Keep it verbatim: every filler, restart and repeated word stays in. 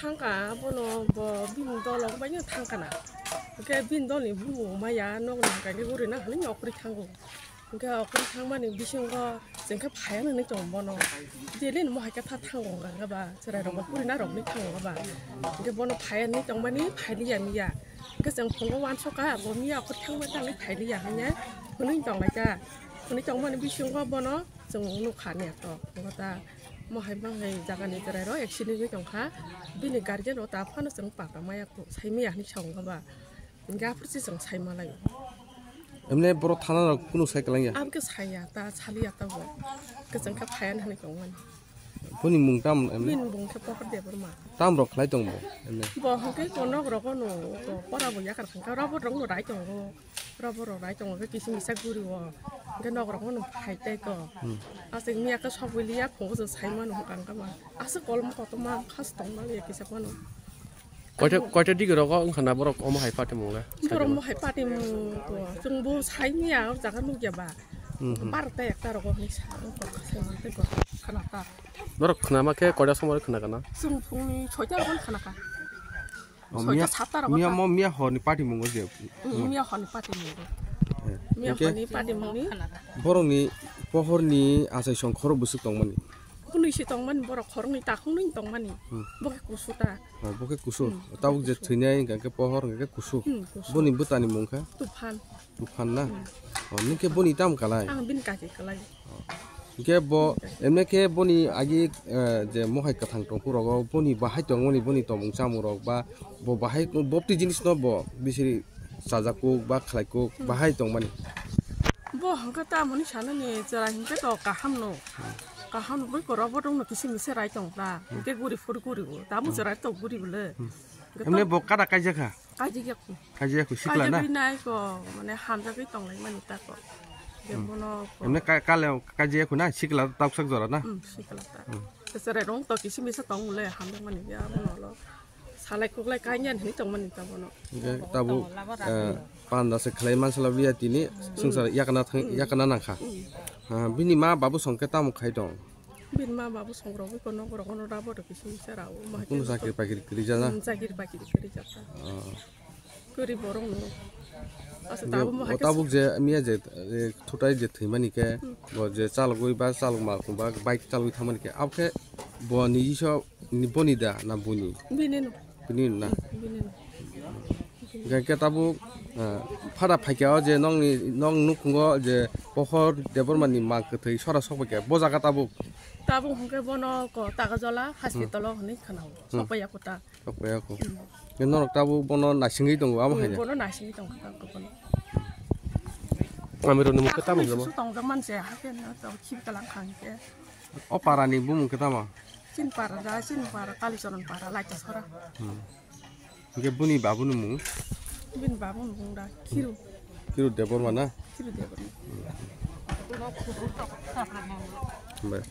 Thangka, bono bo bini dol rok bai no thangka na. Hwnkhe bini dol ni bumung maya nok ni hwnkha khe guri na hwnwi okri thango. Hwnkhe okri thangmani bisingo chwng khe phaiya hwnwi tongo bono. Daily ni mohai khe tha thango hwnkha khe ba chwrai rok bo puri na rok ni thango ba. Hwnkhe bono phaiya hwnwi tongmani phailiya miya. Hwnkhe chwng phungo uansukha bo miya okri thangma tangwi phailiya hwnwi hwnwi tonglaikha. Hwnwi tongmani bisingo bono chwng nukha ni to. Hwnkhe ta Mohai mangai jagani chwrairok accident wngwi tongkha, bini guardian rok ta phano chwng pata maya kho, saimaya hinwi sa wngkha ba, hwnkhe aphuru se chwng saimalai. Emne borok thana rok kunu sai kwlangya? Abokhe saiya, ta saliya tabuk, kwchwng khe phaiya hinwi tongmani. Boni mung tam emne? Bini mung khe Pohor Debbarma. Tam rok khlai tong bo emne? Bo hwnkhe ko nok rogo no, ko pora bo yakar thangkha, rubber rok no rai tongo. Rubber rok rai tongo khe kisa misa guri o. Hwnkhe nok rok no phai tai ko. Hmm. Aswk miya khe sok bili ya phungo se sai mano hwnkha hwnkha ma. Aswk kolom kotorma khas tong mali ya kisa phano. Koita, koita digi rogo wngkha na borok omo hai party mung le? Borok omo hai party mung ko. Chwng bo sai miya o jaga nukya ba. Hmm, hmm. Barota ekta rogo hinwi sa wngkha sai mantwi ko. Khana ta. Norok khna ma khe koita somoi khna kana? Chwng phungni soita rogo khna kha. Oh, soita miya, satta rok miya ta. Mo miya horni party mungo je. Mm, miya horni party mungo. Eh, miya hwnkhe horni party mungni. Borokni pohorni achai song khorok bwswk tongmani. Kunui se tongmani borok khoroknwi takhuknwi tongmani. Hmm. Bo khe kusu ta. Oh, bo khe kusu. Hmm. Tabuk je thwinai hwnkha khe pohor hwnkha khe kusu. Hmm, kusu. Boni bwtani mung kha? Tuphan. Tuphan na? Hmm. Oh, nini khe boni tamo kalai? Ang bini kaki kalai. Hwnkhe bo, emne khe boni agi, eh, je mohai kwthang tongphuru rogo boni bahai tongmani boni tomung chamung rok ba bo bahai bopti jinis no bo bisiri chajakuk ba khlaikuk bahai tongmani. Bo hwnkhe tamoni sanani chwrai hwnkhe to kaham no. Kaham no bui korok bo tongno kisi misi rai tong ta. Hwnkhe guri phuri guri bo. Tamo chwrai to guri bole. Hwnkhe emne to bo kada kaijak kha? Kaijak ya. Kaijak ya kho sikla na? Kaijak nai ko, mane hamjagwi tong lai mani ta ko. Je bono ko. Emne ka-, kale kaijak ya kho na sikla tausak jora na? Hmm, sikla ta. Hmm. Chwrai rong to kisi misi tong le hamjak mani ya bono lo. Salai kuklai kanya hinwi tongmani ta bono. Hwnkhe tabuk, eh, panda se khlai mansala biya tini swngchar yakna thang, yakna nangkha. Ah, bini ma babu songkhe tamo khai tong? Bini ma babu songrogwi kono borok kono rabo rok kisa misa rao, ma kunu chakri pakri kwrwi jana? Hmm, chakri pakri kwrwi jata. Ah. Kwrwi borok no. Asa tabuk mo hai khe tabuk je miya je, eh, thutai je thwimani khe, bo je chalogwi ba chalok mal ba bike chalogwi thangmani khe, abo khe bo ni iso Ni boni da na boni? Bini no. Bini no na? Bini no. Hingke tabuk, ah, phara phaikya o je nongni, nong nukhungo je Pohor Debbarma ni mang kwthwi sora sokbaikha, bo jaga tabuk? Tabuk hingke bono ko Tagajola hospital o hinui khwnao. Hmm. Sokbaiya kota. Sokbaiya ko. Hmm. Hingke norok tabuk bono naisingwi tongo, abo hai. Hmm, bono naisingwi tongo, tabuk bono. Amirok ni mukhe tamo Takhuk hingmo? Susu tongjak manse, hakhe no tabuk khibi kalang kha hingke. O para ni bumung khe tamo? Chini para da, chini para, Kalicharan para, Laita sora. Hmm. Hingke buni babuni mung? Bini babuni mung da, Khiru. Khiru Debbarma na? Khiru Debbarma. Bai.